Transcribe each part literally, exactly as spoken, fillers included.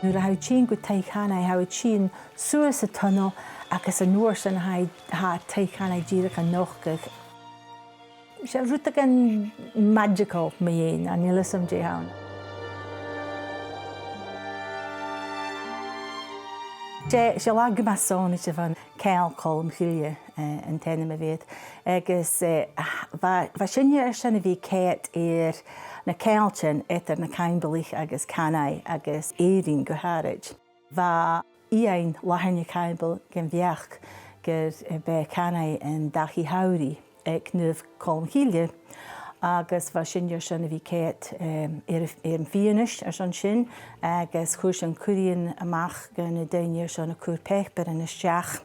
Nuair a tha thu a' tighinn gu Taigh Chanaigh, tha thu a' tighinn suas an tunnel agus an uair sin tha, tha Taigh Chanaigh dìreach a' nochdadh. 'S e rudeigin magical mu dheidhinn, chan eil fhios agam dè th' ann. 'S e, 's e latha gu math sònraichte a bh' ann. Ceangal Cholmcille, eh, an t-ainm a bh' air. Agus, eh, bha, bha sinne airson a bhith a' coimhead air na ceanglaichean eadar na Caimbeulaich agus Canaigh agus Èirinn gu h-àraid. Bha Iain Latharna Caimbeul den bheachd gur, eh, b' e Canaigh an dachaigh shamhraidh aig Naomh Colmcille, agus bha sinne airson a bhith a' coimhead, em, air, air am fianais airson sin, agus chuir sinn cuireadh a-mach gu na daoine airson a' cur pàipearan a-steach,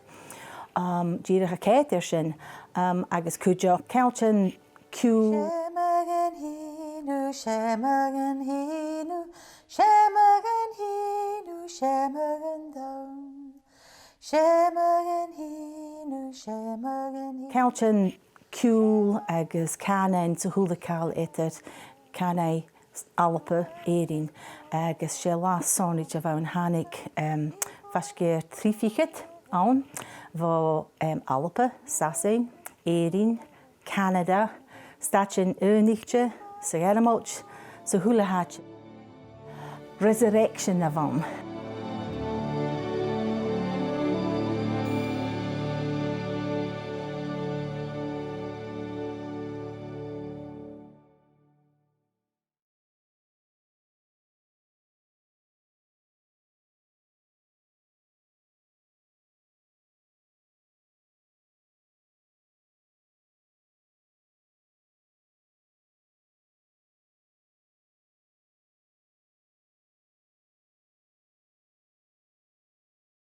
um, dìreach a' coimhead air sin, um, agus cuideachd ceanglaichean ciùil. Seo mo dhàn fhìn thu, seo mo dhàn fhìn thu, seo mo dhàn fhìn thu, seo mo dhàn donn. Seo mo dhàn fhìn thu, seo mo dhàn fhìn. Ceanglaichean ciùil agus cànain 's a h-uile càil eadar Canaigh, Alba, Èirinn, agus 's e latha sònraichte a bh' ann. Thàinig, em, faisg air trì fichead ann, bho, em, Alba, Sasainn, Èirinn, Canada, Stàitean Aonaichte, sa Ghearmailt, 's a h-uile h-àite. Resurrection a bh' ann.